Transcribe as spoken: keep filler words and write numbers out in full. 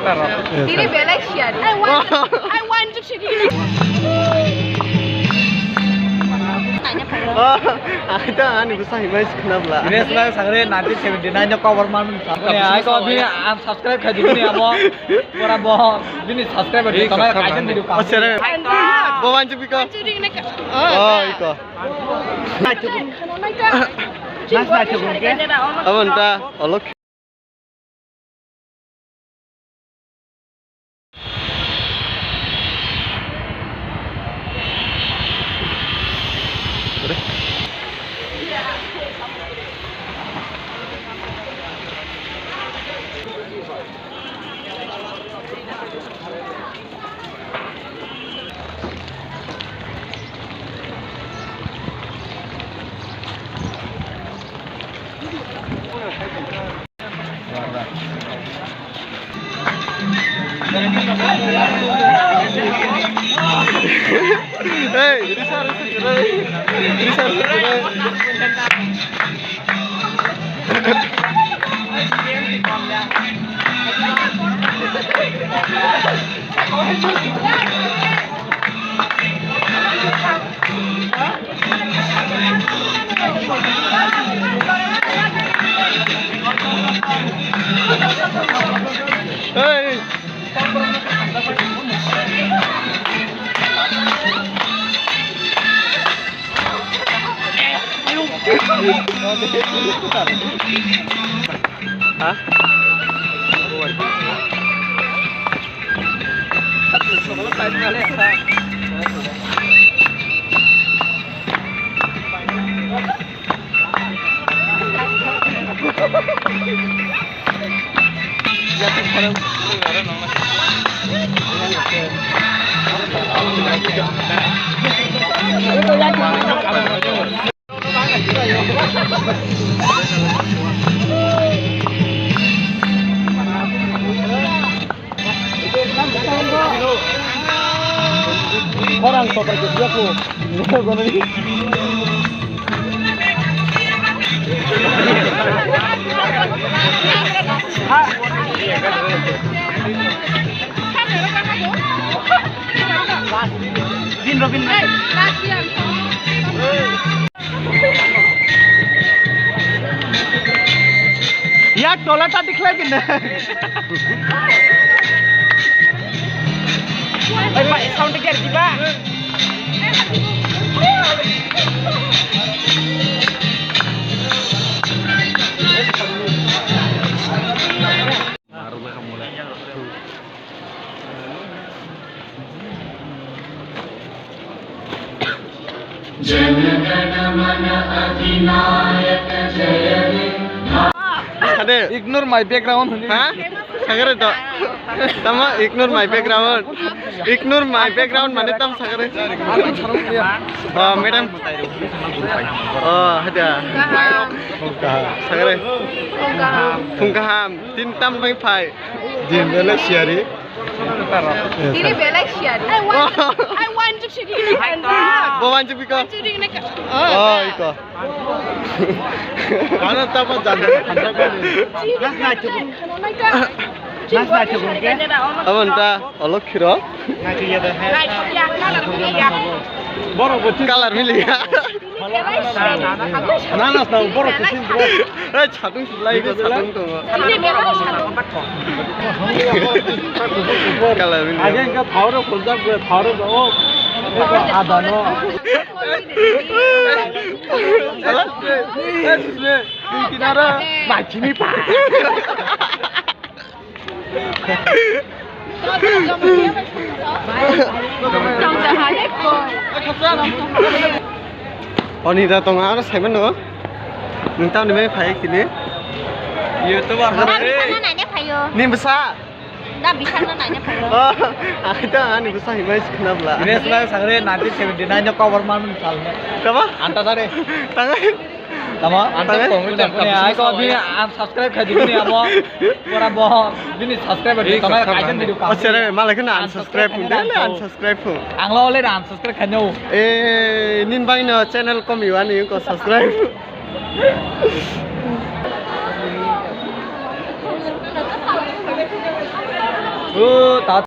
Yes, sir. Ini belai sian. I want, I want to check ini. Ang ta ani bwsa himai khna bla. Bini bwsa sagre nineteen seventy nine no cover man. Bini ai ko bini unsubscribe khai di bini amo. Pura bo bini subscribe di tong ai kaisa video kam. Oh, sir. Bo wan chupi ko. Oh, iko. Nas na chupi ke? Abon ta olok. Hey, risa, risa, risa, risa. Hey! Ha? Orang kau pergi siapa? Din Robin. Yak tola ta dikhlai din. Oi, pai, sound gear diba? Ignore my background. Ha? Sagare to. Tamo ignore my background. Ignore my background mane tam sagare. Oh, madam. Oh, hada. Sagare. Phung kaham. Tin tam bai phai. Din belai siari. Ini belai siari. I want, I want to check ini. Bo wan chupi ko. Oh, iko. Ano tamo jani. Nas na chupi. Nas na chupi ke? Abon ta olok khiro. Borok bo color mili. Na, na, na, borok kuching, borok. Eh, chatung silai ko, chatung tongo. Kalar bini. Age engka thao rok khunjak bre, thao rok o. Eko ada no. Sala, eh, sala. Kinara. Machini pa. Oni da tongo aro saimano. Nung tamni bai phai kini. YouTuber. Da bisana naina phaio. Ni bwsa. Da bisana naina phaio. Oh, ai da ani bwsa himai khna bla. Ines lai sagre nineteen seventy nine no cover man man salne. Tama? Anta sare. Tangai. Tamo? Ang tamo tong, tong, tong, ai ko bini unsubscribe khai di bini amo. Pura bo bini subscribe di tong ai kaisa video kam. Oh, sere, malai khna unsubscribe khai di, unsubscribe khai di. Ang lo le unsubscribe khai no. Eh, nin bai no channel kom iwani ko subscribe. O, ta